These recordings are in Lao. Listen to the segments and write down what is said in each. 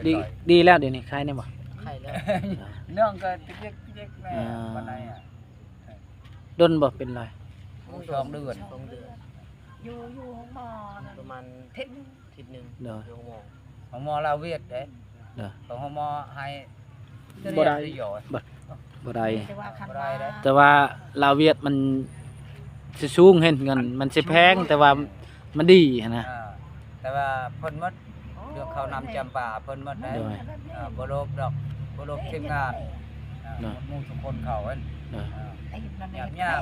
ດີ ດີແລ້ວ ດຽວນີ້ຄາຍແດ່ບໍ່? ຄາຍແລ້ວ ນ້ອງກໍຕະເຈັກຕະເຈັກແນ່ ອ່າ ປານໃດອະ? ດົນບໍ່ເປັນລອຍ? ໂອ້ ສອງເດືອນ ສອງເດືອນ ຢູ່ ຢູ່ໂຮງໝໍນັ້ນ ປະມານທິດໜຶ່ງ ທິດໜຶ່ງ ໂດຍ ຢູ່ໂຮງໝໍ ໂຮງໝໍລາວຫວຽດເດ້ ໂດຍ ຂອງໂຮງໝໍໃຫ້ ບໍ່ໄດ້ ບໍ່ ບໍ່ໄດ້ ແຕ່ວ່າຄັນ ບໍ່ໄດ້ເດ້ ວ່າ ແຕ່ວ່າລາວຫວຽດມັນຊິສູງ ເຫັນເງິນມັນຊິແພງ ແຕ່ວ່າມັນດີຫັ້ນນະ ອ່າ ແຕ່ວ່າເພິ່ນໝົດ ເລື່ອງເຂົ້ານ້ຳຈຳປາເພິ່ນໝົດເດ້ ໂດຍ ເອີ ບໍ່ໂລບດອກ ບໍ່ໂລບທີມງານ ໂດຍ ໝູ່ທຸກຄົນເຂົາເອີຍ ໂດຍ ເອີ ຍາກ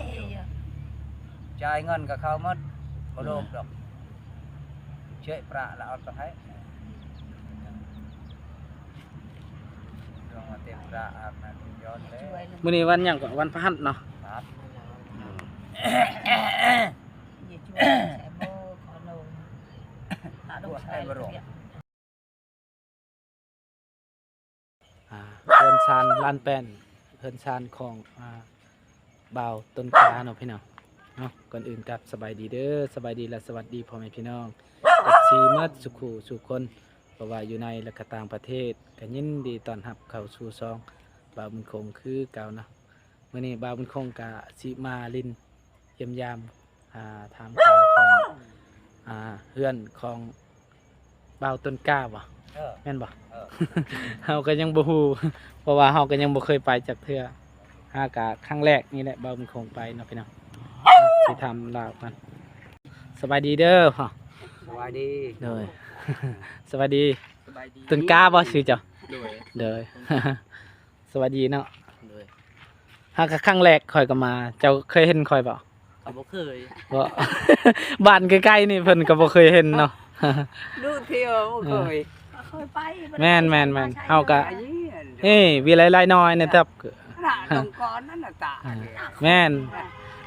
ໆ ຈ່າຍເງິນກໍເຂົາໝົດ ບໍ່ໂລບດອກ ເຈະປະລະເອົາໄປໃຫ້ ລອງມາເຕັມປະອາບນ້ຳຍ້ອນເດ້ ມື້ນີ້ວັນຫຍັງກໍ? ວັນພະຫັດເນາະ ພັດ ອ່າ ເຮືອນຊານລານແປ້ນ ເຮືອນຊານຂອງ ອ່າ ບ່າວຕົ້ນກາເນາະພີ່ນ້ອງເນາະ. ກ່ອນອື່ນກັບສະບາຍດີເດີ ສະບາຍດີ ແລະ ສະຫວັດດີພໍ່ແມ່ພີ່ນ້ອງ ເອັຟຊີ ໝົດສູ່ຄູ່ສູ່ຄົນ ບໍ່ວ່າຢູ່ໃນ ແລະ ກະຕ່າງປະເທດ ກະຍິນດີຕ້ອນຮັບເຂົ້າສູ່ຊ່ອງບ່າວບຸນຄົງຄືເກົ່າເນາະ. ມື້ນີ້ບ່າວບຸນຄົງກະຊິມາຫຼິ້ນ ຢ້ຽມຢາມ ອ່າ ຖາມຂ່າວຂອງ ອ່າ ເຮືອນຂອງບ່າວຕົ້ນກ້າບໍ່? ເອີ ແມ່ນບໍ່? ເອີ ເຮົາກໍຍັງບໍ່ຮູ້ ເພາະວ່າເຮົາກໍຍັງບໍ່ເຄີຍໄປຈັກເທື່ອ ຫາກະຄັ້ງແລກນີ້ແຫຼະ ບ່າວບຸນຄົງໄປເນາະພີ່ນ້ອງ. ຊິຖາມລາວກ່ອນ. ສະບາຍດີເດີພໍ່. ສະບາຍດີ. ໂດຍ ສະບາຍດີ. ສະບາຍດີ. ຕົ້ນກ້າບໍ່ຊື່ເຈົ້າ? ໂດຍ ໂດຍ. ສະບາຍດີເນາະ. ໂດຍ. ຫາກະຄັ້ງແລກຂ້ອຍກໍມາ ເຈົ້າເຄີຍເຫັນຂ້ອຍບໍ່? ກໍບໍ່ເຄີຍ. ບໍ່ ບ້ານໃກ້ໆນີ້ເພິ່ນກໍບໍ່ເຄີຍເຫັນເນາະ. ດູທ່ຽວບໍ່ເຄີຍ. ເອີ ເຄີຍໄປ ແມ່ນໆໆ ເຮົາກະ ເອີ ວິໄລໄລນ້ອຍໃນທັບ ດອງກອນນັ້ນນະຕາ ເອີ ແມ່ນ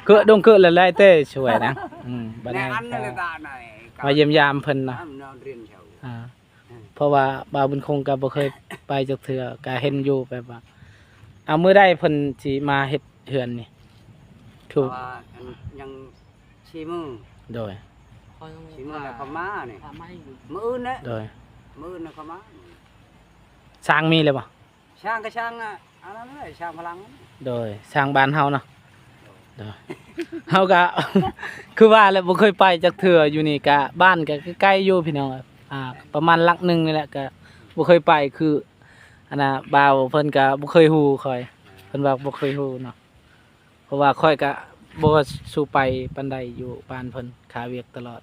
ເກີດດົງເກີດລະໄລແຕ່ຊ່ວຍນະ. ອືມ ບັດນີ້ ມາຢ້ຽມຢາມເພິ່ນເນາະ. ອ່າ ເພາະວ່າບ່າວບຸນຄົງກໍບໍ່ເຄີຍໄປຈັກເທື່ອ ກໍເຫັນຢູ່ແບບວ່າ ເອົາ ມື້ໃດເພິ່ນຊິມາເຮັດເຮືອນນີ້? ຄື ເພາະວ່າອັນຍັງສີ່ມື້. ໂດຍ ສີ່ມື້ແລ້ວເຂົາມານີ້ ມື້ອື່ນແຫຼະ. ໂດຍ ມື້ອື່ນເຂົາມາ. ຊ່າງມີແລ້ວບໍ່? ຊ່າງກໍຊ່າງ ອັນນັ້ນແຫຼະ ຊ່າງພະລັງ. ໂດຍ ຊ່າງບ້ານເຮົາເນາະ. ໂດຍ ເຮົາກະ ຄືວ່າແຫຼະ ບໍ່ເຄີຍໄປຈັກເທື່ອ. ຢູ່ນີ້ກະ ບ້ານກະໃກ້ໆຢູ່ພີ່ນ້ອງ ອ່າ ປະມານຫຼັກໜຶ່ງນີ້ແຫຼະ ກະບໍ່ເຄີຍໄປ. ຄື ອັນນ່າ ບ່າວເພິ່ນກະບໍ່ເຄີຍຮູ້ຂ້ອຍ ເພິ່ນວ່າບໍ່ເຄີຍຮູ້ເນາະ ເພາະວ່າຂ້ອຍກະບໍ່ສູ່ໄປປານໃດ ຢູ່ບ້ານເພິ່ນຄາວຽກຕະຫຼອດ.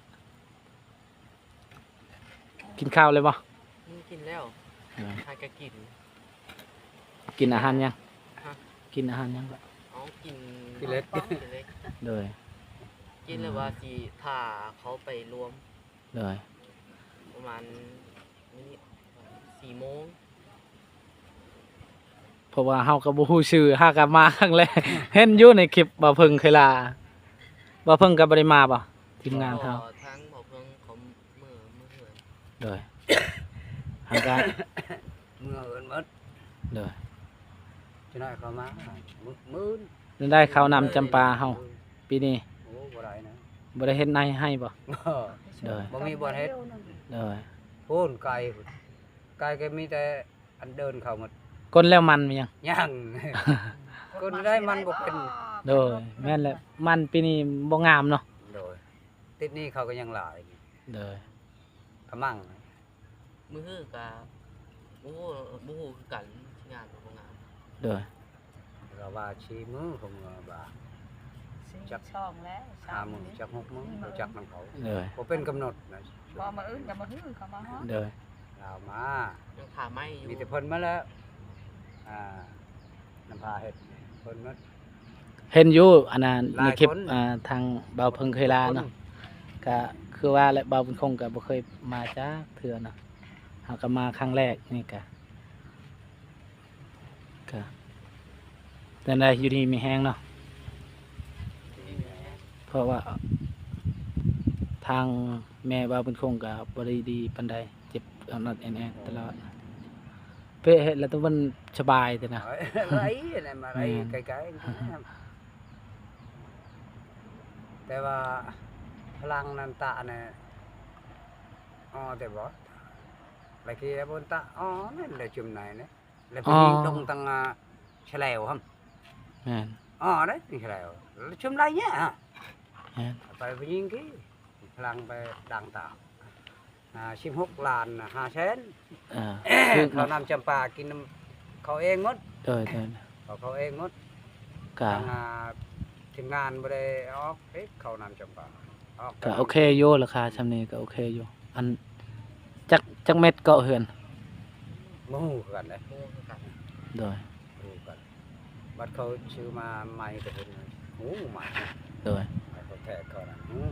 ກິນເຂົ້າແລ້ວບໍ່? ອືມ ກິນແລ້ວ. ເອີ ຫາກະກິນ. ກິນອາຫານຫຍັງ? ຮະ? ກິນອາຫານຫຍັງ? ເອົາ ກິນ ກິນເລັກ ກິນເລັກ. ໂດຍ ກິນແລ້ວວ່າ ອືມ ຊິຖ້າເຂົາໄປລວມ. ໂດຍ ປະມານນີ້ ສີ່ໂມງ. ເພາະວ່າເຮົາກໍບໍ່ຮູ້ຊື່ ຫາກະມາຄັ້ງແລກ ເຫັນຢູ່ໃນຄລິບບ່າວເພິ່ງເຄີຍລາ. ບ່າວເພິ່ງກໍບໍ່ໄດ້ມາບໍ່? ທີມງານເຮົາ ທາງບ່າວເພິ່ງເຂົາເມືອ ເມືອເຮືອນ. ໂດຍ ຫາກະ ເມືອເຮືອນໝົດ. ໂດຍ ຈະໄດ້ເຂົ້າມາມື້ ມື້ ໄດ້ເຂົ້ານ້ຳຈຳປາເຮົາ ມື້ ປີນີ້. ໂອ້ ບໍ່ໄດ້ນະ ບໍ່ໄດ້ເຮັດໄຮ່ໃຫ້ບໍ່? ບໍ່. ໂດຍ ບໍ່ມີບ່ອນເຮັດ. ໂດຍ ໂພນໄກພຸ້ນ ໄກກໍມີແຕ່ ອັນເດີນເຂົ້າໝົດ. ກົນແລ້ວມັນມີຫຍັງ? ຍັງ ກົນໄດ້ມັນບໍ່ເປັນ. ໂດຍ ແມ່ນແຫຼະ ມັນປີນີ້ບໍ່ງາມເນາະ. ໂດຍ ຕິດໜີ້ເຂົາກໍຍັງຫຼາຍ. ໂດຍ ກະມັງ ມື້ຮືກະ ບໍ່ຮູ້ ບໍ່ຮູ້ຄືກັນ ງາມຫຼືບໍ່ງາມ. ໂດຍ ລາວວ່າສີ່ມື້ ຫົກມື້ວ່າ ຈັກສອງແລ້ວ ຫ້າມື້ ຈັກຫົກມື້ ບໍ່ຈັກນຳເຂົາ. ໂດຍ ບໍ່ເປັນກຳນົດນະ ບໍ່ ມື້ອື່ນກໍມື້ຮືເຂົາມາຮອດ. ໂດຍ ລາວມາ ຍັງຖ້າໄມ້ຢູ່ ມີແຕ່ເພິ່ນມາແລ້ວ ອ່າ ນຳພາເຮັດເພິ່ນໝົດ. ເຫັນຢູ່ ອັນນັ້ນ ໃນຄລິບ ຫຼາຍຄົນ ອ່າ ທາງບ່າວເພິ່ງເຄີຍລາເນາະ ກະຄືວ່າແຫຼະ ບ່າວບຸນຄົງກໍບໍ່ເຄີຍມາຈັກເທື່ອເນາະ ເຮົາກໍມາຄັ້ງແລກນີ້ກະ ກະຈັ່ງໃດ ຢູ່ດີມີແຮງເນາະ ເພາະວ່າທາງແມ່ບ່າວບຸນຄົງກໍບໍ່ໄດ້ດີປານໃດ ເຈັບອັນນັ້ນແອນໆຕະຫຼອດ. ເພະເຮັດແລ້ວແຕ່ມັນສະບາຍແຕ່ນະ ໄດ້ແຫຼະ ມາໄດ້ ແມ່ນ ໄກລໆ ແຕ່ວ່າພະລັງນັ້ນຕະນະ ອໍ ແຕ່ບໍ່ ລະກີ້ບົນຕະ ອໍ ນັ້ນລະຈຸມໃນນະ ລະໄປຍິງ ອໍ ລົງຕັງ ອາ ຊະແຫຼວຫັ້ນ ແມ່ນ ອໍ ໄດ້ຊະແຫຼວ ລະຈຸມໄລຍະ ແມ່ນ ໄປໄປຍິງກີ້ ພະລັງໄປດັງຕາ ອາ ສິບຫົກລ້ານຫ້າແສນ ເອີ ເຂົ້ານ້ຳຈຳປາກິນນຳເຂົາເອງໝົດ ໂດຍ ໂດຍ ເຂົາ ເຂົາເອງໝົດ ກະ ທາງ ອາ ທີມງານບໍ່ໄດ້ອອກເດ້ ເຂົ້ານ້ຳຈຳປາ ອອກ ກະໂອເຄຢູ່ ລາຄາຊ່ຳນີ້ກະໂອເຄຢູ່ ອັນ ຈັກ ຈັກແມັດເກາະເຮືອນ? ບໍ່ຮູ້ຄືກັນເດ້ ບໍ່ຮູ້ຄືກັນ ໂດຍ ບໍ່ຮູ້ຄືກັນ ບັດເຂົາຊື້ມາໃໝ່ແຕ່ເພິ່ນຮູ້ໃໝ່ ໂດຍ ໃຫ້ເຂົາແທກເຂົານັ້ນຮູ້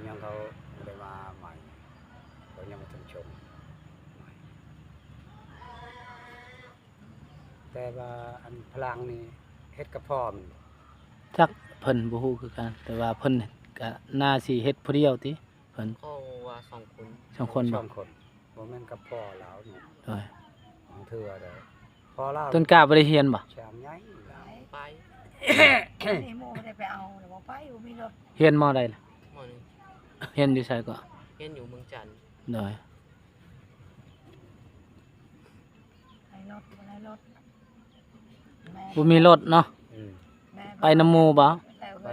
ຍັງເຂົາບໍ່ໄດ້ມາໃໝ່ ເຂົາຍັງບໍ່ທັນຊົງໃໝ່ ແຕ່ວ່າອັນພະລັງນີ້ເຮັດກັບພໍ່ແມ່ນບໍ່? ຈັກ ເພິ່ນບໍ່ຮູ້ຄືກັນ ແຕ່ວ່າເພິ່ນກະໜ້າຊິເຮັດຜູ້ດຽວຕິ ເພິ່ນ ເຂົາວ່າສອງຄົນ ສອງຄົນບໍ່? ສອງຄົນ ບໍ່ແມ່ນກັບພໍ່ລາວເນາະ ໂດຍ ບາງເທື່ອເດ້ ພໍ່ລາວ ຕົ້ນກ້າບໍ່ໄດ້ຮຽນບໍ່? ຊ່າງໃຫຍ່ລາວ ໄປ ນີ້ໝູ່ໄດ້ໄປເອົາ ແລ້ວບໍ່ໄປ ບໍ່ມີລົດ ຮຽນ ມໍໃດລະ? ມໍໜຶ່ງ ຮຽນຢູ່ໃສເກາະ? ຮຽນຢູ່ເມືອງຈັນ ໂດຍ ໄດ້ລົດ ບໍ່ໄດ້ລົດ ບໍ່ມີລົດເນາະ ອືມ ໄປນຳໝູ່ບໍ່? ໄປ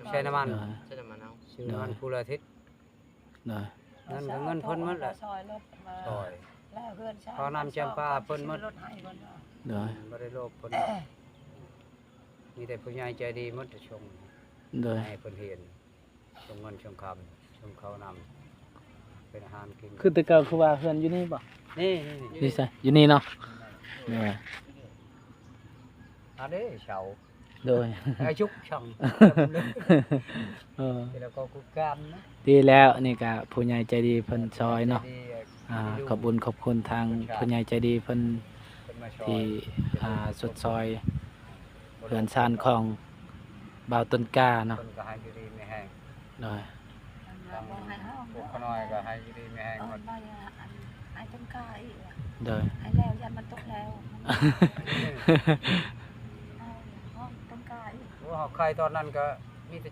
ໃຊ້ນ້ຳມັນ ໂດຍ ໃຊ້ນ້ຳມັນເອົາ ຊື້ນ້ຳມັນຜູ້ລະອາທິດ ໂດຍ ເງິນກໍເງິນເພິ່ນໝົດແຫຼະ ຊ່ອຍລົດ ຊ່ອຍ ແລ້ວເຮືອນຊານ ເຂົ້ານ້ຳຈຳປາເພິ່ນໝົດ ລົດໃຫ້ເພິ່ນ ໂດຍ ບໍ່ໄດ້ໂລບເພິ່ນ ມີແຕ່ຜູ້ໃຫຍ່ໃຈດີໝົດທີ່ສົ່ງ ໂດຍ ໃຫ້ເພິ່ນຮຽນ ສົ່ງເງິນສົ່ງຄຳ ສົ່ງເຂົ້ານ້ຳ ເປັນອາຫານກິນ ຄືແຕ່ເກົ່າ ຄືວ່າເຮືອນຢູ່ນີ້ບໍ່? ນີ້ ນີ້ ນີ້ ຢູ່ໃສ? ຢູ່ນີ້ເນາະ ໂດຍ ອັນນີ້ເຊົາ ໂດຍ ອາຍຸກຊ່ອງ ເອີ ແລ້ວກໍກຸກາມນະ ດີແລ້ວ ອັນນີ້ກະຜູ້ໃຫຍ່ໃຈດີເພິ່ນຊ່ອຍເນາະ ໃຈດີ ອ່າ ຂອບບຸນຂອບຄຸນທາງຜູ້ໃຫຍ່ໃຈດີເພິ່ນ ເພິ່ນມາຊ່ອຍ ທີ່ ອ່າ ຊົດຊ່ອຍເຮືອນຊານຂອງບ່າວຕົ້ນກ້າເນາະ ເພິ່ນກໍໃຫ້ຢູ່ດີມີແຮງ ໂດຍ ທາງພວກຂ້ານ້ອຍກໍໃຫ້ຢູ່ດີມີແຮງໝົດ ເອີ ໃຫ້ຕົ້ນກ້າອີກ ໂດຍ ໃຫ້ແລ້ວ ຢ້ານມັນຕົກແລ້ວ ເອົາ ເອົາຕົ້ນກ້າອີກ ໂອ້ ເຮົາໄຄຕອນນັ້ນກໍມີແຕ່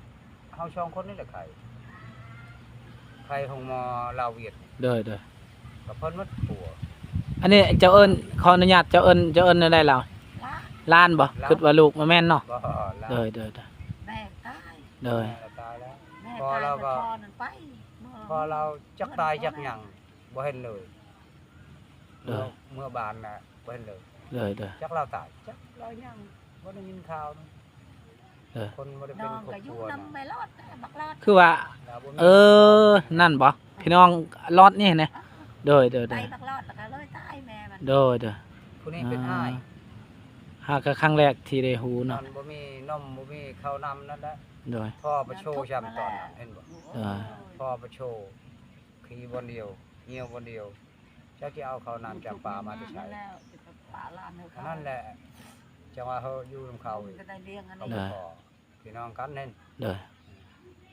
ເຮົາສອງຄົນນີ້ແຫຼະໄຄ ໄຄໂຮງໝໍລາວຫວຽດ ໂດຍ ໂດຍ ກໍເພິ່ນໝົດຜົວ ອັນນີ້ເຈົ້າເອີ້ນ ຂໍອະນຸຍາດ ເຈົ້າເອີ້ນ ເຈົ້າເອີ້ນແນວໃດລາວ? ຫຼານ ຫຼານບໍ່? ຄິດວ່າລູກ ບໍ່ແມ່ນເນາະ ບໍ່ ຫຼານ ໂດຍ ໂດຍ ໂດຍ ແມ່ຕາຍ ໂດຍ ແມ່ຕາຍແລ້ວ ແມ່ຕາຍ ພໍ່ລາວກໍ ພໍ່ນັ້ນໄປ ພໍ່ລາວຈັກຕາຍຈັກຫຍັງ ບໍ່ເຫັນເລີຍ ໂດຍ ເມື່ອ ເມື່ອບ້ານນະ ບໍ່ເຫັນເລີຍ ໂດຍ ໂດຍ ຈັກລາວຕາຍ ຈັກລາວຍັງ ບໍ່ໄດ້ຍິນຂ່າວນະ ເອີ ຄົນບໍ່ໄດ້ເປັນຄອບຄົວນະ ຄືວ່າ ເອີ ນັ້ນບໍ່ ພີ່ນ້ອງລອດນີ້ນະ ເອີ ໂດຍ ໂດຍ ໂດຍ ໂດຍ ຜູ້ນີ້ເປັນອ້າຍ ຫາກະຄັ້ງແລກທີ່ໄດ້ຮູ້ເນາະ ມັນບໍ່ມີນົມ ບໍ່ມີເຂົ້ານ້ຳນັ້ນແຫຼະ ໂດຍ ພໍ່ປະໂຊຊ້ຳຕອນນັ້ນ ເຫັນບໍ່ ໂດຍ ພໍ່ປະໂຊ ຂີ້ບ່ອນດຽວ ຍ່ຽວບ່ອນດຽວ ຈັກຊິເອົາເຂົ້ານ້ຳຈຳປາມາແຕ່ໃສ ອັນນັ້ນແຫຼະ ຈັ່ງວ່າເຮົາຢູ່ນຳເຂົາອີກ ເຂົາບໍ່ພໍ ພີ່ນ້ອງກັນເຫັນ ໂດຍ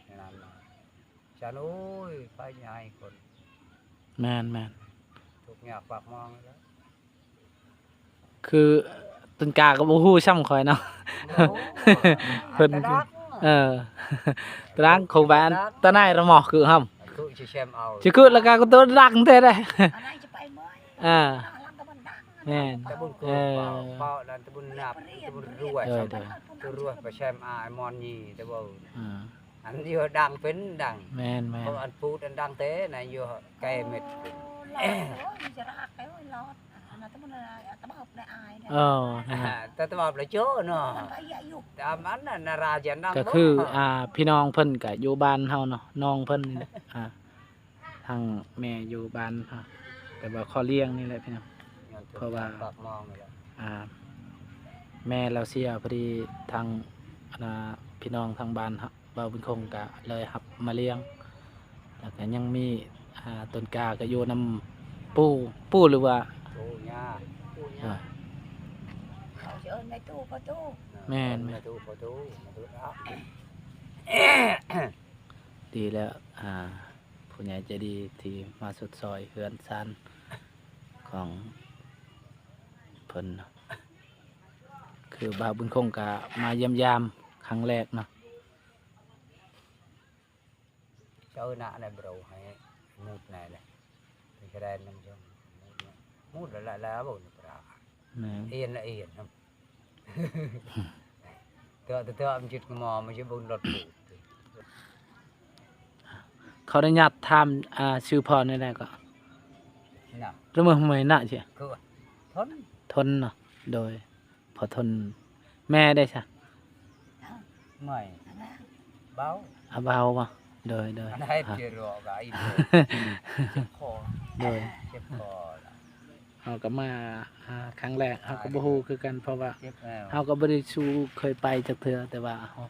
ໃນນັ້ນນະ ຊັ້ນ ໂອ້ຍ ໄປໃຫຍ່ຄົນ ແມ່ນໆ ທຸກຍາກປາກໝອງແລ້ວ ຄືຕົ້ນກ້າກໍບໍ່ຮູ້ຊ້ຳຂ້ອຍເນາະ ບໍ່ຮູ້ ເພິ່ນ ເອີ ຕະລາງຄົງໄປອັນຕະໄນລະໝໍຄືຫຳ ຄືຊິແຊມເອົາ ຊິຄືລະກະກໍຕົວດັງແທ້ໄດ໋ ອ່າ ແມ່ນ ແຕ່ບຸນເກີດ ເອີ ເປົ່າ ເປົ່ານັ້ນແຕ່ບຸນນັບ ແຕ່ບຸນລວຍ ເອີ ແຕ່ລວຍໄປແຊມອາຍມອນຍີ່ແຕ່ເວົ້າ ອ່າ ອັນຢູ່ດັງເປັນດັງ ແມ່ນໆ ເພາະອັນປູດອັນດັງແທ້ນະ ຢູ່ແກ່ເມັດ ໂອ້ ຫຼອດ ໂອ້ຍ ຈະລາກໄປ ໂອ້ຍ ຫຼອດ ອັນນັ້ນຕະບໍ່ລະອາຍ ຕະບອບລະອາຍ ເອີ ນັ້ນນະ ແຕ່ຕະບອບລະໂຈເນາະ ມັນໄປຢາຢູ່ ຕາມອັນນັ້ນນະ ລາວຈະດັງ ກໍຄື ບໍ່ ອ່າ ພີ່ນ້ອງເພິ່ນກໍຢູ່ບ້ານເຮົາເນາະ ນ້ອງເພິ່ນນີ້ແຫຼະ ອ່າ ທາງແມ່ຢູ່ບ້ານເຮົາ ແຕ່ວ່າຂໍລ້ຽງນີ້ແຫຼະພີ່ນ້ອງ ເພາະວ່າ ປາກໝອງນີ້ແຫຼະ ອ່າ ແມ່ລາວເສຍ ພໍດີທາງ ອັນນ່າ ພີ່ນ້ອງທາງບ້ານເຮົາ ບ່າວບຸນຄົງກະເລີຍຮັບມາລ້ຽງ ແລ້ວກະຍັງມີ ອ່າ ຕົ້ນກ້າກະຢູ່ນຳປູ່ ປູ່ ຫຼືວ່າ ປູ່ ຍ່າ ເອີ ເຂົາຊິເອີ້ນແມ່ຕູ້ ພໍ່ຕູ້ ແມ່ນໆ ແມ່ຕູ້ ພໍ່ຕູ້ ດີແລ້ວ ອ່າ ຜູ້ໃຫຍ່ໃຈດີທີ່ມາຊົດຊ່ອຍເຮືອນຊານຂອງເພິ່ນເນາະ ຄືບ່າວບຸນຄົງກະມາຢ້ຽມຢາມຄັ້ງແລກເນາະ. ເຈົ້າໜ້າແຫຼະ ບໍ່ໄດ້ໃຫ້ໝູດແນ່ແຫຼະ ເປັນ ຈະໄດ້ນຳ ໝູດລະລະລາວ ແມ່ນ ອຽນລະອຽນນຳ ເທາະ ເທາະ ມັນຈິດງໍ ມັນຊິບຸນລົດປູດ. ຂໍອະນຸຍາດຖາມ ອ່າ ຊື່ພໍ່ແນວໃດກໍ? ນະ ຫຼື ເມືອງໃໝ່ນະ ຊື່ ຄື ທົນ ທົນເນາະ. ໂດຍ ພໍ່ທົນ. ແມ່ເດ້ຊະ? ໃໝ່ ເບົາ ອາ ເບົາບໍ? ໂດຍ ໂດຍ ອັນໃດ ອ່າ ເຈັບຄໍ ໂດຍ ເຈັບຄໍລະ. ເຮົາກໍມາ ອ່າ ຄັ້ງແລກ ເຮົາກໍບໍ່ຮູ້ຄືກັນ ເພາະວ່າ ເຈັບແອວ ເຮົາກໍບໍ່ໄດ້ສູ່ເຄີຍໄປຈັກເທື່ອ ແຕ່ວ່າເຮົາ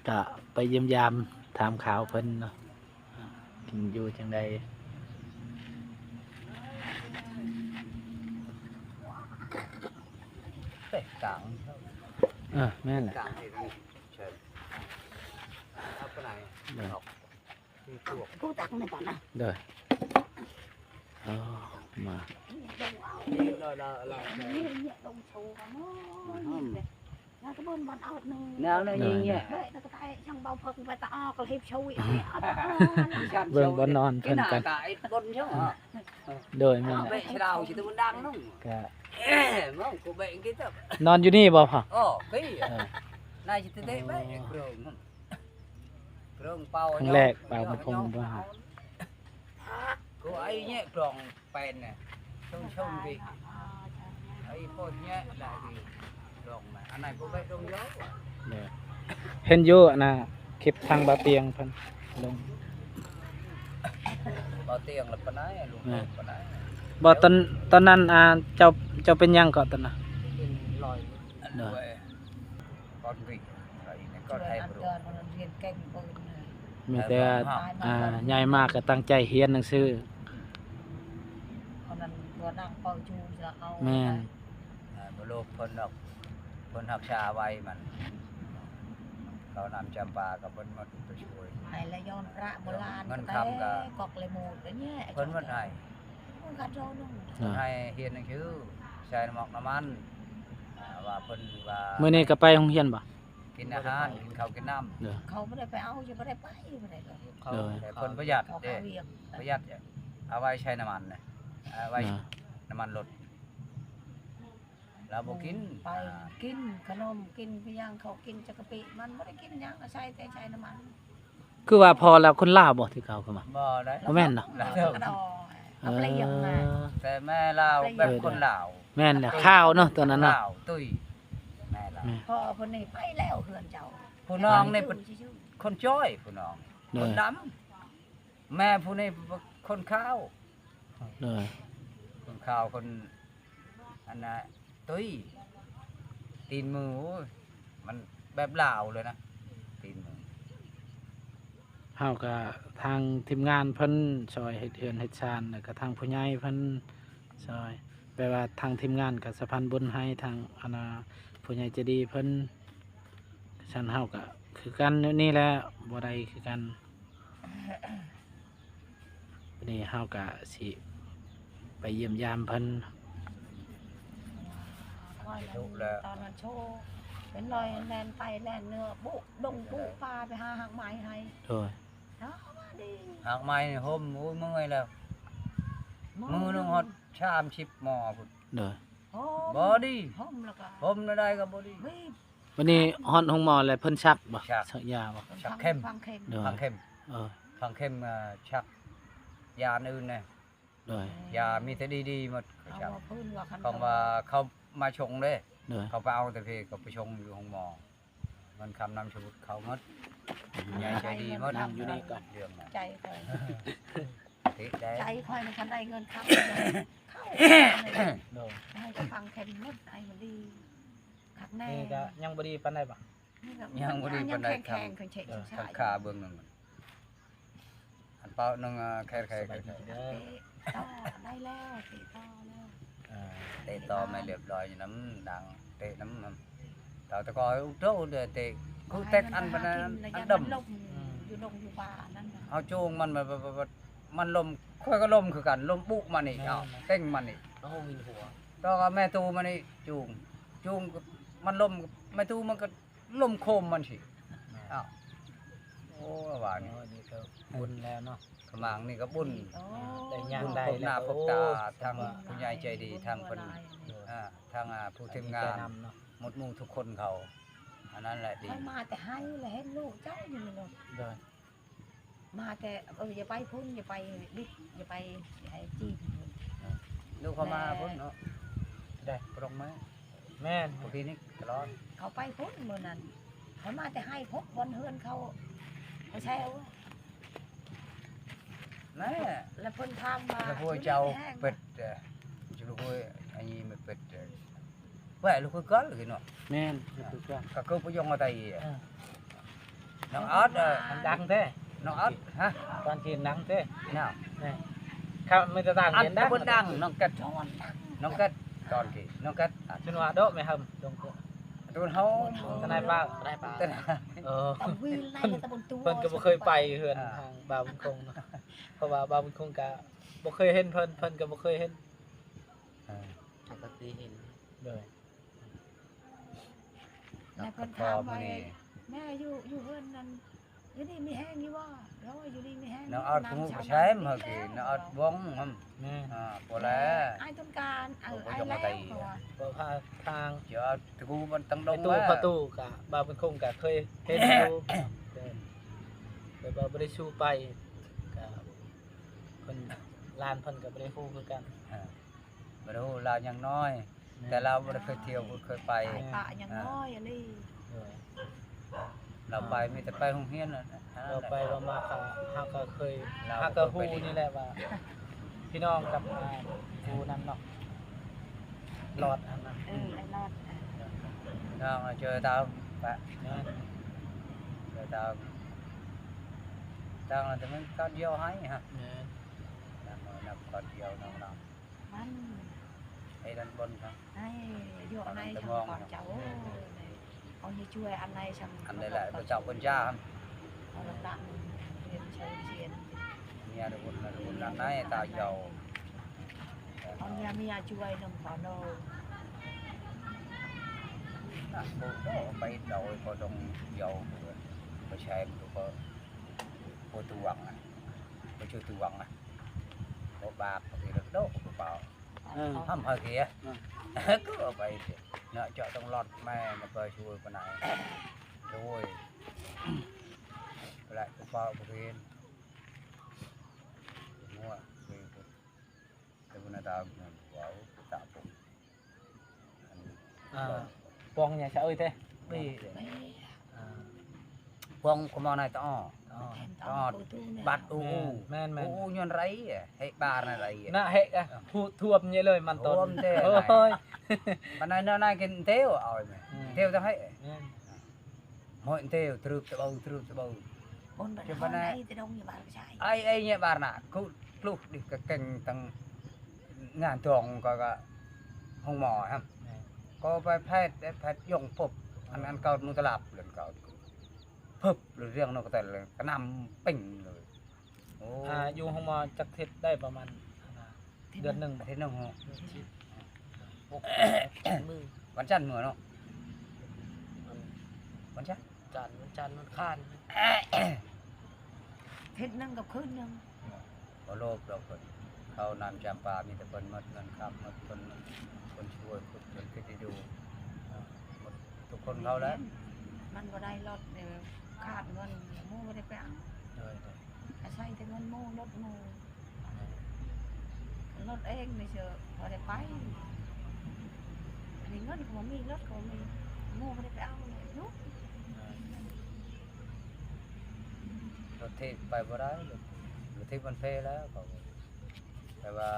ກໍໄປຢ້ຽມຢາມຖາມຂ່າວເພິ່ນເນາະ ກິນຢູ່ຈັ່ງໃດ? ເອີ ແມ່ນແຫຼະ ໂດຍ ກູຕັກໃນຕອນນະ ໂດຍ ເອົາມາ ແນວນັ້ນຍິງແຍະ ເອີ ເບິ່ງບ່ອນນອນເພິ່ນກັນ ໂດຍ ແມ່ນແຫຼະ ກະ ນອນຢູ່ນີ້ບໍ່ພໍ່? ເອີ ນາຊິເຕະໄປ ເຄິ່ງເປົ່າ ຄັ້ງແລກ ເປົ່າມັນຄົງບໍ່ ເຫັນຢູ່ອັນນ່າ ຄລິບທາງບ່າວຕຽງເພິ່ນລົງ ບ່າວຕຽງລະປານໃດ ລຸງປານໃດ ບໍ່ ຕອນ ຕອນນັ້ນ ອ່າ ເຈົ້າ ເຈົ້າເປັນຫຍັງເກາະຕອນນັ້ນ? ເປັນລອຍ ໂດຍ ກ່ອນວິກ ກ່ອນໄທບຣ ມີແຕ່ ອ່າ ໃຫຍ່ມາກໍຕັ້ງໃຈຮຽນໜັງສື ແມ່ນ ບໍ່ໂລບເພິ່ນດອກ ເພິ່ນຮັກສາໄວ້ມັນ ເຂົ້ານ້ຳຈຳປາກໍເພິ່ນໝົດໄປຊ່ວຍ ໃຫ້ລະຍ້ອນພະໂບລານ ເງິນຄຳກໍ ກອກລະໝູດ ເພິ່ນໝົດໃຫ້ ເພິ່ນໃຫ້ຮຽນໜັງສື ໃສ່ນ້ຳໝອກນ້ຳມັນ ອ່າ ວ່າເພິ່ນວ່າ ມື້ນີ້ກໍໄປໂຮງຮຽນບໍ່? ກິນອາຫານ ກິນເຂົ້າກິນນ້ຳ ເຂົາບໍ່ໄດ້ໄປເອົາ ຈະບໍ່ໄດ້ໄປ ບໍ່ໄດ້ດອກ ເຂົາ ໂດຍ ແຕ່ເພິ່ນປະຢັດເດ້ ປະຢັດ ເອົາໄວ້ໃສ່ນ້ຳມັນນະ ເອົາໄວ້ນ້ຳມັນລົດ ລາວບໍ່ກິນ ໄປ ອ່າ ກິນຂະໜົມ ກິນພະຫຍັງ ເຂົາກິນຈັກກະປິ ມັນບໍ່ໄດ້ກິນຫຍັງ ໃສ່ແຕ່ໃສ່ນ້ຳມັນ. ຄືວ່າພໍ່ລາວຄົນລາວບໍ່ ທີ່ເຂົາເຂົ້າມາ? ບໍ່ໄດ້ ບໍ່ແມ່ນເນາະ ລາວ ເອີ ແຕ່ແມ່ລາວແບບຄົນລາວ ແມ່ນແຫຼະ ຂາວເນາະ ຕອນນັ້ນເນາະ ຂາວຕຸ້ຍ ແມ່ລາວ ແມ່ນ ພໍ່ເພິ່ນນີ້ໄປແລ້ວເຮືອນເຈົ້າ ຜູ້ນ້ອງນີ້ເປັນຄົນຈ້ອຍ ຜູ້ນ້ອງ ໂດຍ ຄົນດຳ ແມ່ຜູ້ນີ້ຄົນຂາວ ໂດຍ ຄົນຂາວ ຄົນ ອັນນ່າ ຕຸ້ຍ ຕີນມື ໂອ້ຍ ມັນແບບລາວເລີຍນະ ຕີນມື. ເຮົາກະ ທາງທີມງານເພິ່ນຊ່ອຍເຮັດເຮືອນເຮັດຊານ ແລ້ວກະທາງຜູ້ໃຫຍ່ເພິ່ນຊ່ອຍ ແປວ່າທາງທີມງານກະສະພານບຸນໃຫ້ທາງ ອັນນ່າ ຜູ້ໃຫຍ່ໃຈດີເພິ່ນ ຊັ້ນເຮົາກະຄືກັນແນວນີ້ແຫຼະ ບໍ່ໄດ້ຄືກັນ. ວັນນີ້ເຮົາກະຊິໄປຢ້ຽມຢາມເພິ່ນ ຕອນນັ້ນໂຊ ເປັນລອຍແລ່ນໄປແລ່ນເໜືອ ບຸດົງບຸປ່າ ໄປຫາຮາກໄມ້ໃຫ້ ໂດຍ ຫາກໄມ້ຫົ່ມ ໂອ້ຍ ເມື່ອຍແລ້ວ ມື້ໜຶ່ງຮອດສາມສິບໝໍ້ພຸ້ນ ໂດຍ ບໍ່ດີ ຫົ່ມແລ້ວກະ ຫົ່ມແນວໃດກໍບໍ່ດີ ວັນນີ້ຮອດໂຮງໝໍແລ້ວ ເພິ່ນສັກບໍ່? ສັກ ສັກຢາບໍ່? ສັກເຂັມ ຝັງເຂັມ ໂດຍ ຝັງເຂັມ ເອີ ຝັງເຂັມ ເອີ ສັກຢາອັນອື່ນແດ່ ໂດຍ ຢາມີແຕ່ດີໆໝົດ ເຂົາວ່າເພິ່ນວ່າຄັນ ຄຳວ່າເຂົາມາຊົງເດ້ ໂດຍ ເຂົາໄປເອົາແຕ່ພີ້ ເຂົາໄປຊົງຢູ່ໂຮງໝໍ ເງິນຄຳນຳສະບຸດເຂົາໝົດ ໃຫຍ່ໃຈດີໝົດ ນັ່ງຢູ່ນີ້ກ່ອນ ເລື່ອງນັ້ນ ໃຈຂ້ອຍ ຕິດໄດ້ ໃຈຂ້ອຍນີ້ ຄັນໄດ້ເງິນຄຳ ເຂົ້າ ໂດຍ ໃຫ້ຟັງແຄ່ນີ້ໝົດ ໃຫ້ມັນດີ ຄັກແນ່ ນີ້ກະຍັງບໍ່ດີປານໃດບໍ່? ຍັງບໍ່ດີປານໃດ ຍັງແຂງໆ ຄັນເຊະ ເອີ ຄັນຄາເບິ່ງໜຶ່ງ ອັນເປົາໜຶ່ງ ແຄ ແຄ ແຄ ຕໍ່ໄດ້ແລ້ວ ເຕະຕໍ່ແລ້ວ ເອີ ເຕະຕໍ່ແມ່ນລຽບລ້ອຍຢູ່ນຳ ດັງເຕະນຳ ເຕົາຕະກອໂຕເດເຕະ ຄືແຕັກອັນປານນັ້ນ ອັນດຳ ຢູ່ດົງຢູ່ປ່ານັ້ນ ເຮົາຈູງມັນ ມັນລົມ ຂ້ອຍກໍລົມຄືກັນ ລົມປຸມານີ້ ເອົາເຕັງມານີ້ ເອົາແມ່ຕູ້ມານີ້ ຈູງ ຈູງ ມັນລົມ ແມ່ຕູ້ມັນກໍ ລົມໂຄມມັນຊິ ແມ່ນ ອ້າວ ໂອ້ ວ່ານີ້ ໂອ້ ນີ້ກໍບຸນແລ້ວເນາະ ໝາງນີ້ກໍບຸນ ໂອ້ ໄດ້ຍ່າງ ບຸນ ໄດ້ ພົບໜ້າ ແລ້ວ ພົບຕາ ໂອ້ ທາງຜູ້ໃຫຍ່ໃຈດີ ທາງເພິ່ນ ອ່າ ທາງ ອ່າ ຜູ້ທີມງານ ນຳເນາະ ໝົດໝູ່ທຸກຄົນເຂົາ ອັນນັ້ນແຫຼະດີ ຂ້ອຍມາແຕ່ໄຮ່ ແລ້ວເຫັນລູກເຈົ້າຢູ່ນີ້ເນາະ ໂດຍ ມາແຕ່ ເອີ ຢ່າໄປພຸ້ນ ຢ່າໄປບິດ ຢ່າໄປ ໄອ້ຈີນພຸ້ນ ລູກເຂົາມາພຸ້ນເນາະ ໄດ້ ປະລົງມາ ແມ່ນ ພວກທີ່ນີ້ຕະຫຼອດ ເຂົາໄປພຸ້ນມື້ນັ້ນ ເຂົາມາແຕ່ໄຮ່ ພົບບ່ອນເຮືອນເຂົາ ເຂົາແຊວ ແນ່ ແລ້ວເພິ່ນຖາມວ່າ ແລ້ວພວກເຈົ້າເປັດ ເອີ ຈະລູກເອີຍ ອັນນີ້ມັນເປັດ ເອີ ແວ່ລູກຄືກັນເລີຍເນາະ ແມ່ນ ລູກຄືກັນ ກໍຄືບໍ່ຢອງເອົາໄຕ ເອີ ນ້ອງອອດ ເອີ ມັນດັງແທ້ ນ້ອງອອດ ຮະ ຕອນກິນດັງແທ້ ເນາະ ແມ່ນ ຄັບ ມີແຕ່ຕ່າງ ອັນ ເປັນດັງ ເພິ່ນດັງ ນ້ອງກັດ ນ້ອງກັດ ຕອນກີ້ ນ້ອງກັດ ຈົນວ່າເດາະແມ່ເຮົາ ຕົນເຮົາ ທະນາຍປາກ ທະນາຍປາກ ເອີ ຕຳວິນໄລ່ຕຳບົນຕົວ ເພິ່ນກໍບໍ່ເຄີຍໄປເຮືອນ ອ່າ ທາງບ່າວບຸນຄົງເນາະ ເພາະວ່າບ່າວບຸນຄົງກໍບໍ່ເຄີຍເຫັນເພິ່ນ ເພິ່ນກໍບໍ່ເຄີຍເຫັນ ເອີ ເຮົາກໍເຄີຍເຫັນ ໂດຍ ແລ້ວເພິ່ນຖາມວ່າ ແມ່ຢູ່ ຢູ່ເຮືອນນັ້ນ ຢູ່ດີມີແຮງຢູ່ບໍ່? ໂດຍ ຢູ່ດີມີແຮງ ນ້ອງອອດ ນຳ ຜູ້ ຊາວ ແຊມ ເຮົາກິນ ນ້ອງອອດ ວອງ ແມ່ນ ອ່າ ບໍ່ແລະ ອ້າຍຕ້ອງການ ເອີ ອ້າຍແລ້ວ ເພາະວ່າ ເພາະວ່າທາງ ຈະເອົາຕະກູມັນຕັ້ງດົງ ຕູ້ ປະຕູກະ ບ່າວບຸນຄົງກະເຄີຍເຫັນຢູ່ ແຕ່ວ່າບໍ່ໄດ້ສູ່ໄປ ກະເພິ່ນ ຫຼານເພິ່ນກະບໍ່ໄດ້ຮູ້ຄືກັນ ອ່າ ບໍ່ໄດ້ຮູ້ ລາວຍັງນ້ອຍ ແມ່ນ ແຕ່ລາວບໍ່ໄດ້ເຄີຍທ່ຽວ ບໍ່ເຄີຍໄປ ປະຍັງນ້ອຍອີ່ຫຼີ ໂດຍ ລາວໄປມີແຕ່ໄປໂຮງຮຽນນັ້ນ ເວົ້າໄປເວົ້າມາ ເຮົາກໍເຄີຍ ເຮົາກໍຮູ້ນີ້ແຫຼະວ່າ ພີ່ນ້ອງກັບ ອ່າ ຜູ້ນັ້ນເນາະ ຫຼອດຫັ້ນນະ ເອີ ໄອ້ຫຼອດ ນ້ອງເຈີຕາມປະ ແມ່ນ ເຈີຕາມ ຕັ້ງແຕ່ມັນຕອນດຽວໃຫ້ຮະ ແມ່ນ ນັບ ນັບຕອນດຽວນ້ອງ ມັນ ໄອ້ນັ້ນບົນເນາະ ໄອ້ ຢູ່ໃນ ຕອນນັ້ນ ທາງກ່ອນເຈົ້າ ໂອ້ຍ ເອົາໃຫ້ຊ່ວຍອັນໃດຊ່ຳ ອັນໃດແຫຼະ ພະເຈົ້າເພິ່ນຈາ ເອົາລະຕະ ຮຽນໃຊ້ຮຽນ ເມຍທຸກຄົນ ທຸກຄົນນັ້ນໃນຕາເຈົ້າ ເອົາເມຍ ເມຍຊ່ວຍນຳເຂົາໂລ ນະ ບໍ່ ບໍ່ໄປເອົາ ບໍ່ຕ້ອງເອົາ ບໍ່ໃຊ້ ມັນກໍບໍ່ ບໍ່ຕວງນະ ບໍ່ຊື່ຕວງນະ ບໍ່ບາບ ບາງທີລະໂດ ບໍ່ເປົ່າ ເອີ ຫ້າມເຮົາເສຍ ເອີ ກໍເອົາໄປເສຍເນາະ ເຈາະຕ້ອງລອດແມ່ນະ ໄປຊ່ວຍປານໃດ ໂອ້ຍ ແລະ ຜູ້ເຝົ້າບໍ່ເຫັນ ຫົວ ແຕ່ບໍ່ໜ້າຕາເວົ້າຕາປົງ ອ່າ ປ່ອງຫຍັງຊະເອີຍເຕ ເປ້ ອ່າ ປ່ອງຂະມອນໃນຕະອໍ ຕະອໍ ຕະອໍ ບັດອູ ແມ່ນໆ ອູ ຍ້ອນໄຣ ເຮະບານໄຣ ນະ ເຮະ ອະ ຖ້ວມເຍເລີຍມັນຕົ້ນ ຖ້ວມເຕ ໂອ້ຍ ປານໃດແນວໃດກິນເທວ ເອົາແມ່ ອືມ ເທວຕະໄຮ ແມ່ນ ໂມຍເທວ ຕຣຶບຕະເບົາ ຕຣຶບຕະເບົາ ບົນບັນ ຈະບັນນະ ໄອ ໄອ ເຍບານນະ ກຸ ກລຸກດິ ກະເກັງຕັງງານທອງ ກະ ກະ ໂຮງໝໍຫັ້ນ ແມ່ນ ກໍໄປແພດ ແພດຍົງປົບ ອັນ ອັນເກົ່ານຸຕະລາບ ເລື່ອງເກົ່າ ປຶບ ເລື່ອງນົກກະແຕນ ກະນຳປິງເລີຍ ໂອ້ ອ່າ ຢູ່ໂຮງໝໍຈັກທິດໄດ້ປະມານ ເດືອນໜຶ່ງ ອາທິດໜຶ່ງ ເດືອນສິບ ຫົກມື້ ວັນຈັນເມືອເນາະ ວັນຈັນ ຈັນ ວັນຈັນ ວັນຄານ ທິດໜຶ່ງກັບຄືນໜຶ່ງ ບໍ່ໂລບດອກເພິ່ນ ເຂົ້ານ້ຳຈຳປາ ມີແຕ່ເພິ່ນໝົດເງິນຄຳ ໝົດເພິ່ນ ເພິ່ນຊ່ວຍ ເພິ່ນຄິດດີດູ ໝົດທຸກຄົນເຂົາແຫຼະ ມັນບໍ່ໄດ້ລົດ ຂາດເງິນ ໝູ່ບໍ່ໄດ້ໄປເອົາ ໂດຍ ອາໄສແຕ່ເງິນໝູ່ ລົດໝູ່ ລົດເອງນີ້ເຊີ ບໍ່ໄດ້ໄປ ອັນນີ້ເງິນກໍບໍ່ມີ ລົດກໍບໍ່ມີ ໝູ່ບໍ່ໄດ້ໄປເອົາເລີຍ ລົດຖີບໄປບໍ່ໄດ້ ລົດຖີບມັນເພແລ້ວ ເຂົາ ແຕ່ວ່າ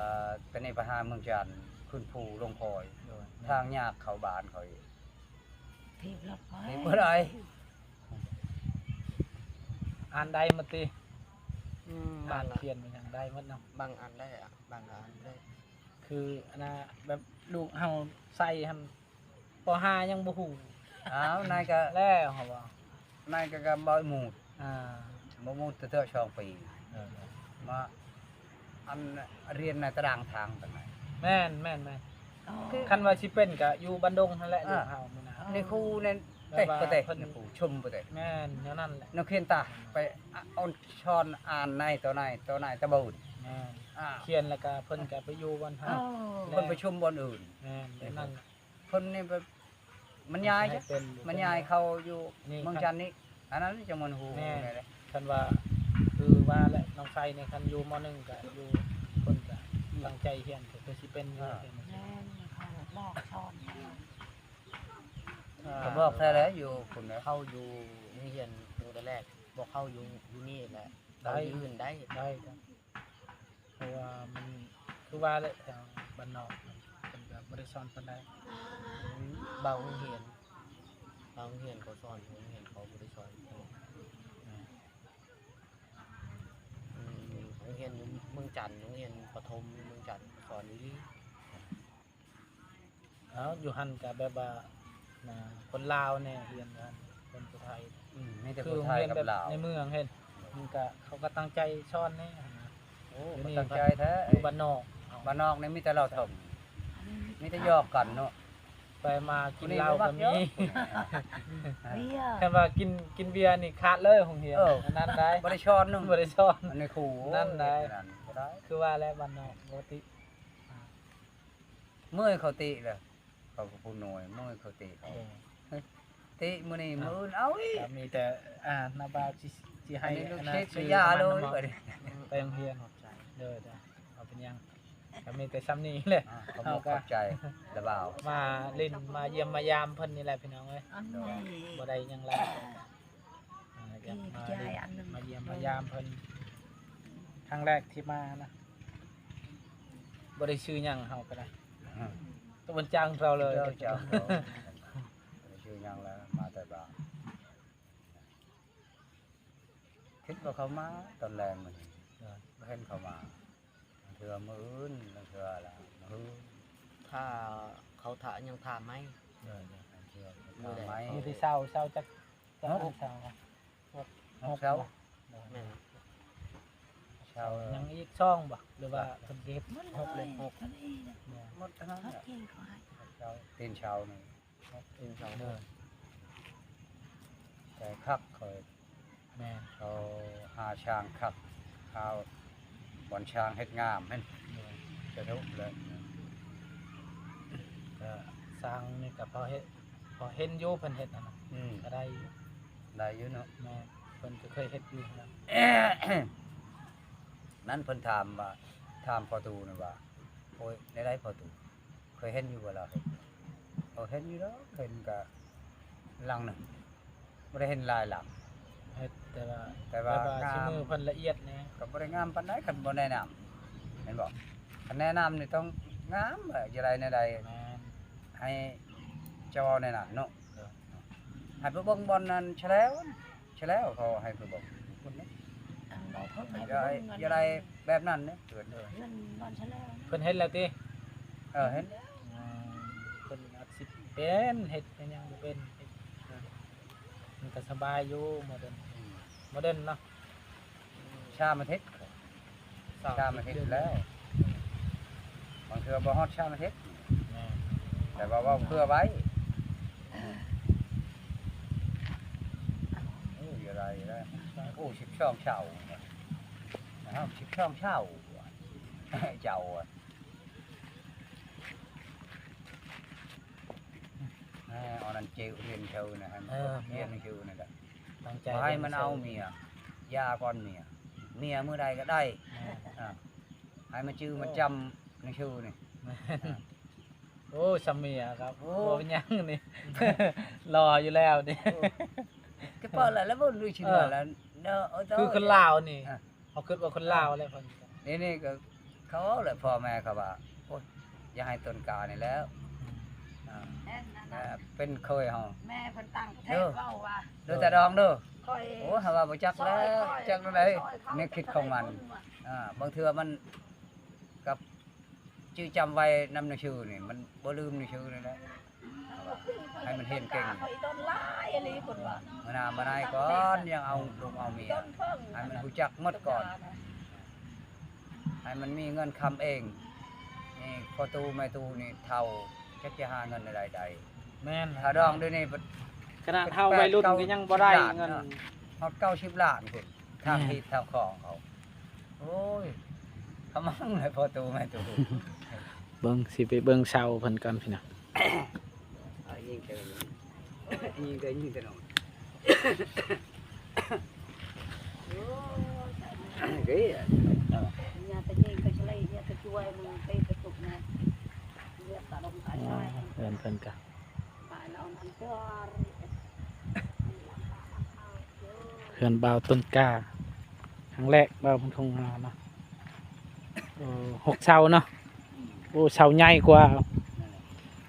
ແຕ່ນີ້ໄປຫາເມືອງຈັນ ຂຶ້ນພູລົງຄອຍ ໂດຍ ທາງຍາກເຂົ້າບ້ານເຂົາອີກ ຖີບລົດໄປ ຖີບບໍ່ໄດ້ ອ່ານໄດ້ໝົດຕິ ອືມ ອ່ານຂຽນຫຍັງໄດ້ໝົດເນາະ ບາງອັນໄດ້ ບາງອັນໄດ້ ຄືອັນນ່າ ແບບລູກເຮົາໃສ່ຫັ້ນ ປໍຫ້າຍັງບໍ່ຮູ້ ອ້າວ ນາຍກະ ແລ້ວເຮົາວ່າ ນາຍກະ ກະບໍ່ໝູດ ອ່າ ບໍ່ໝູດເທື່ອສອງປີ ເອີ ມາ ອັນ ຮຽນໃນຕາດາງທາງປານໃດ ແມ່ນໆໆ ໂອ້ ຄັນວ່າຊິເປັນກະຢູ່ບ້ານດົງຫັ້ນແຫຼະ ອ່າ ລູກເຮົາມື້ໜ້າ ນີ້ຄູແມ່ນ ແຕ່ວ່າເພິ່ນ ຜູ້ຊົມບໍ່ໄດ້ ແມ່ນແນວນັ້ນແຫຼະ ນັກຮຽນຕາໄປອາ ອອນຊອນອ່ານໃນຕໍ່ໃນຕໍ່ໃນຕະບອນ ແມ່ນ ອ່າ ຂຽນແລ້ວກະເພິ່ນກະໄປຢູ່ບ່ອນເຮົາ ເອີ ເພິ່ນໄປຊຸມບ່ອນອື່ນ ແມ່ນແບບນັ້ນ ເພິ່ນນີ້ແບບ ມັນຍ້າຍ ມັນຍ້າຍເຂົ້າຢູ່ເມືອງຈັນນີ້ ອັນນັ້ນຈັ່ງມັນຮູ້ ແມ່ນ ແຫຼະ ຄັນວ່າ ຄືວ່າແຫຼະ ນ້ອງໄຊນີ້ ຄັນຢູ່ ມໍໜຶ່ງ ກະຢູ່ ເພິ່ນກະຕັ້ງໃຈຮຽນ ກະຄືຊິເປັນຢູ່ ແມ່ນ ເຂົາບອກສອນ ເຂົາບອກແທ້ແຫຼະ ຢູ່ພຸ້ນແຫຼະ ເຂົ້າຢູ່ໂຮງຮຽນຕັ້ງແຕ່ແລກ ບໍ່ເຂົ້າຢູ່ ຢູ່ນີ້ແຫຼະ ໄດ້ ເຂົ້າຢູ່ອື່ນໄດ້ ໄດ້ ໄດ້ ເພາະວ່າມັນ ຄືວ່າແຫຼະ ແຖວບ້ານນອກ ເພິ່ນກະບໍ່ໄດ້ສອນປານໃດ ບາງໂຮງຮຽນ ບາງໂຮງຮຽນເຂົາສອນ ໂຮງຮຽນເຂົາບໍ່ໄດ້ສອນ ອືມ ໂຮງຮຽນຢູ່ເມືອງຈັນ ໂຮງຮຽນປະຖົມຢູ່ເມືອງຈັນ ສອນອີ່ຫຼີ. ເອົ້າ ຢູ່ຫັ້ນກະແບບວ່າ ຄົນລາວແດ່ຮຽນຢູ່ຫັ້ນ ຄົນຜູ້ໄທ ອືມ ມີແຕ່ຜູ້ໄທກັບລາວ ໃນເມືອງເຫັນ ມັນກະ ເຂົາກະຕັ້ງໃຈສອນແດ່ຫັ້ນນະ ໂອ້ ຕັ້ງໃຈແທ້ ຢູ່ບ້ານນອກ ບ້ານນອກນີ້ມີແຕ່ລາວເຖິງ ມີແຕ່ຢອກກັນເນາະ ໄປມາກິນເຫຼົ້າກະມີ ຄັນວ່າກິນ ກິນເບຍນີ້ຂາດເລີຍໂຮງຮຽນ ເອີ ອັນນັ້ນໄດ໋ ບໍ່ໄດ້ສອນເນາະ ບໍ່ໄດ້ສອນ ອັນນີ້ຄູ ນັ້ນໄດ໋ ຄືວ່າແຫຼະ ບ້ານນອກ ປົກກະຕິ ມື້ເຂົາຕິລະ ເຂົາກະຜູ້ນ້ອຍ ມື້ເຂົາຕິເຂົາ ເອີ ຕິມື້ນີ້ ມື້ອື່ນເອົາອີກ ກະມີແຕ່ ອ່າ ນ້າບ່າວຊິ ຊິໃຫ້ ອັນນັ້ນ ຊື້ຢາເລີຍ ໄປໂຮງຮຽນ ໂດຍ ບໍ່ເປັນຫຍັງ ກະມີແຕ່ຊ່ຳນີ້ແຫຼະ ອ່າ ຂອບໃຈລະບ່າວ ມາຫຼິ້ນມາຢ້ຽມມາຢາມເພິ່ນນີ້ແຫຼະພີ່ນ້ອງເອີຍ ບໍ່ໄດ້ຫຍັງຫຼາຍ ອ່າ ຢາກມາ ມາຢ້ຽມມາຢາມເພິ່ນ ຄັ້ງແລກທີ່ມານະ ບໍ່ໄດ້ຊື້ຫຍັງເຮົາກະໄດ້ ອືມ ຕະວັນຈັງເຮົາເລີຍ ເຈົ້າ ເຈົ້າ ບໍ່ໄດ້ຊື້ຫຍັງແລ້ວ ມາແຕ່ບ້ານ ຄິດວ່າເຂົາມາຕອນແລງມື້ນີ້ ບໍ່ເຫັນເຂົາມາ ລາງເທື່ອມື້ອື່ນ ລາງເທື່ອລະມື້ ຖ້າເຂົາຖ້າຍັງຖ້າໄມ້ ເອີ ລາງເທື່ອຖ້າໄມ້ ມື້ທີ່ເຊົາ ເຊົາຈັກ ຈັກມື້ເຊົາ ຫົກເຊົາ ແມ່ນ ເຊົາ ຍັງອີກສອງບໍ່ ຫຼືວ່າເພິ່ນເກັບໝົດ ຫົກເລີຍ ຫົກ ໝົດເທົ່ານັ້ນແຫຼະ ເຊົາ ຕື່ນເຊົ້ານີ້ ເປັນເຈົ້າ ໂດຍ ແຕ່ຄັກຂ້ອຍ ແມ່ນ ເຂົາຫາຊ່າງຄັກ ຫາບ່ອນຊ່າງເຮັດງາມແມ່ນ ໂດຍ ສະທຸກເລີຍ ກະຊ່າງນີ້ກະພໍເຮັດ ພໍເຫັນຢູ່ເພິ່ນເຮັດຫັ້ນນະ ອືມ ກະໄດ້ຢູ່ ໄດ້ຢູ່ເນາະ ແມ່ນ ເພິ່ນກະເຄີຍເຮັດຢູ່ຫັ້ນນະ ນັ້ນເພິ່ນຖາມວ່າ ຖາມພໍ່ຕູ້ນັ້ນວ່າ ໂອ້ຍ ແນວໃດພໍ່ຕູ້ ເຄີຍເຫັນຢູ່ບໍ່ລາວເຮັດ ເອີ ເຫັນຢູ່ດອກ ເຫັນກະຫຼັງໜຶ່ງ ບໍ່ໄດ້ເຫັນຫຼາຍຫຼັງ ເຮັດແຕ່ວ່າ ແຕ່ວ່າ ແບບວ່າ ງາມ ຊິມືເພິ່ນລະອຽດແດ່ ກະບໍ່ໄດ້ງາມປານໃດ ຄັນບໍ່ແນະນຳ ແມ່ນບໍ່ ຄັນແນະນຳນີ້ຕ້ອງງາມ ເອີ ຈະໄດ້ແນວໃດ ແມ່ນ ໃຫ້ເຈົ້າເວົ້າແນວນັ້ນເນາະ ເອີ ໃຫ້ໄປເບິ່ງບ່ອນນັ້ນ ຊະແລ້ວ ຊະແລ້ວເຂົາໃຫ້ໄປເບິ່ງພຸ້ນເດ້ ອັນບໍ່ເພິ່ນໃຫ້ໄປເບິ່ງ ຢ່າໄດ້ແບບນັ້ນເດ້ ເພິ່ນ ເພິ່ນເຮັດແລ້ວຕິ ເອີ ເຮັດ ອືມ ເພິ່ນອາດຊິເປັນ ເຮັດແຕ່ຍັງບໍ່ເປັນ ມັນກະສະບາຍຢູ່ ໂມເດີນ ໂມເດີນເນາະ ຊາມາທິດ ຊາມາທິດແລ້ວ ບາງເທື່ອບໍ່ຮອດຊາມາທິດ ແມ່ນ ແຕ່ວ່າເວົ້າເພື່ອໄວ້ ໂອ້ຍ ຫຼາຍແລ້ວ ໂອ້ ສິບສອງເຊົາ ສິບສອງເຊົາ ເຈົ້າ ແມ່ ອັນນັ້ນເຈວຮຽນເຊີນະ ໃຫ້ມັນ ເອີ ຮຽນໜັງສືນັ້ນແຫຼະ ຕັ້ງໃຈ ບໍ່ໃຫ້ມັນເອົາເມຍ ຢ່າກ່ອນເມຍ ເມຍມື້ໃດກະໄດ້ ແມ່ນ ອ່າ ໃຫ້ມັນຈື່ມັນຈຳໜັງສືນີ້ ແມ່ນ ອ່າ ໂອ້ ຊຳເມຍຄັບ ໂອ້ ບໍ່ເປັນຫຍັງນີ້ ຫຼໍ່ຢູ່ແລ້ວນີ້ ໂອ້ ກະເປີດແລ້ວ ແລ້ວບໍ່ຮູ້ຊິວ່າແລ້ວ ເອີ ເນາະ ຄືຄົນລາວນີ້ ເຮົາຄິດວ່າຄົນລາວແຫຼະເພິ່ນ ນີ້ ນີ້ກະເຂົາເວົ້າແຫຼະ ພໍ່ແມ່ເຂົາວ່າ ໂອ້ຍ ຢ່າໃຫ້ຕົນການີ້ແລ້ວ ອືມ ອ່າ ແມ່ນ ເປັນເຄີຍເຮົາ ແມ່ເພິ່ນຕ່າງປະເທດເວົ້າວ່າ ເດີຕາດອງເດີ ໂອ້ ເຮົາວ່າບໍ່ຈັກແລ້ວ ຈັກແນວໃດ ໃນຄິດຂອງມັນ ອ່າ ບາງເທື່ອມັນ ກະຈື່ຈຳໄວ້ນຳໜັງສືນີ້ ມັນບໍ່ລືມໜັງສືນີ້ແຫຼະ ໃຫ້ມັນຮຽນເກັ່ງ ມື້ໜ້າມາໃນກ່ອນ ຍັງເອົາລູກເອົາເມຍ ໃຫ້ມັນຮູ້ຈັກໝົດກ່ອນ ໃຫ້ມັນມີເງິນຄຳເອງ ນີ້ພໍ່ຕູ້ແມ່ຕູ້ນີ້ເຖົ້າ ຈັກຈະຫາເງິນໄດ້ໃດ ແມ່ນ ຖ້າດອງດຽວນີ້ ຂະໜາດເຮົາໄວລຸ້ນກໍຍັງບໍ່ໄດ້ເງິນ ຮອດເກົ້າສິບລ້ານພຸ້ນ ທາງ ແມ່ນ ເຂດທາງຂອງເຂົາ. ໂອ້ຍ ຂະມັງເລີຍພໍ່ຕູ້ແມ່ຕູ້. ເບິ່ງ ຊິໄປເບິ່ງເຊົາເພິ່ນກ່ອນພີ່ນ້ອງ. ຍິງໄປ ຍິງໄປ ຍິງໄປ. ເອີ ເຮືອນເພິ່ນກະ ເຮືອນບ່າວຕົ້ນກ້າ ຄັ້ງແລກບ່າວເພິ່ນຄົງມາເນາະ. ເອີ ຫົກເສົາເນາະ. ໂອ້ ເສົາໃຫຍ່ກວ່າ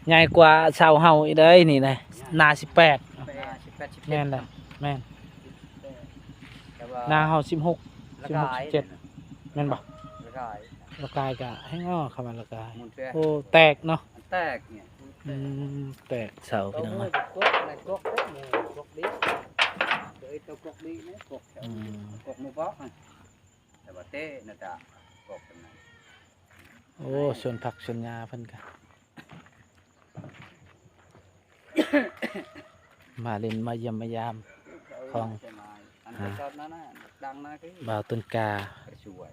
ໃຫຍ່ກວ່າເສົາເຮົາອີກເດ້ນີ້ນະ ໜ້າສິບແປດ. ໜ້າສິບແປດ ສິບເຈັດ ແມ່ນແຫຼະ ແມ່ນ. ແຕ່ວ່າ ໜ້າເຮົາສິບຫົກ ສິບຫົກ ສິບເຈັດ ແມ່ນບໍ່? ລະກາຍ ລະກາຍກະແຮງ ເອົາ ຄຳວ່າລະກາຍ. ໂອ້ ແຕກເນາະ ແຕກນີ້. ອືມ ແຕກເສົາ ໂຕ ພີ່ນ້ອງ ເອີຍ. ກກ ແມ່ນກກ ເດ້ ກກດີ ເອີຍ ໂຕກກດີນະ ກກແຖວ ອືມ ກກໝູ່ບອກຫັ້ນ. ແຕ່ວ່າເຕະນະຕະ ກກຈັ່ງນັ້ນ. ໂອ້ ສວນຜັກສວນຫຍ້າເພິ່ນກະ ມາຫຼິ້ນມາຢ້ຽມມາຢາມຂອງ ອັນ ອ່າ ເຈົ້ານັ້ນນະ ດັງນະຄື ບ່າວຕົ້ນກ້າ ໄປຊ່ວຍ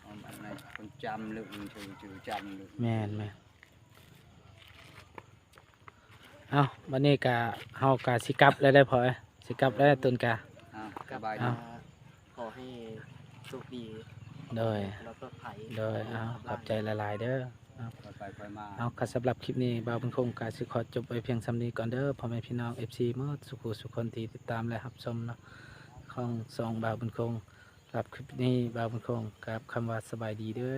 ອັນນັ້ນ ຄົນຈຳລຶກ ຊື່ ຊື່ຈຳລຶກ. ແມ່ນໆ. ເອົ້າ ບັດນີ້ກະ ເຮົາກະຊິກັບແລ້ວເດ້ພໍ່ເອີຍ ຊິກັບແລ້ວຕົ້ນກ້າ. ເອົ້າ ສະບາຍດີ ເອົ້າ ຂໍໃຫ້ໂຊກດີ ໂດຍ ແລະ ປອດໄພ ໂດຍ. ເອົ້າ ຂອບໃຈຫຼາຍໆເດີ. ເອົ້າ ຄ່ອຍໄປຄ່ອຍມາ. ເອົາ ກະສຳລັບຄລິບນີ້ ບ່າວບຸນຄົງກະຊິຂໍຈົບໄວ້ພຽງສ່ຳນີ້ກ່ອນເດີ ພໍ່ແມ່ພີ່ນ້ອງ ເອັຟຊີ ໝົດສູ່ຜູ້ສູ່ຄົນທີ່ຕິດຕາມ ແລະ ຮັບຊົມເນາະ ຂອງຊ່ອງບ່າວບຸນຄົງ. ສຳລັບຄລິບນີ້ ບ່າວບຸນຄົງ ກາບຄຳວ່າສະບາຍດີເດີ.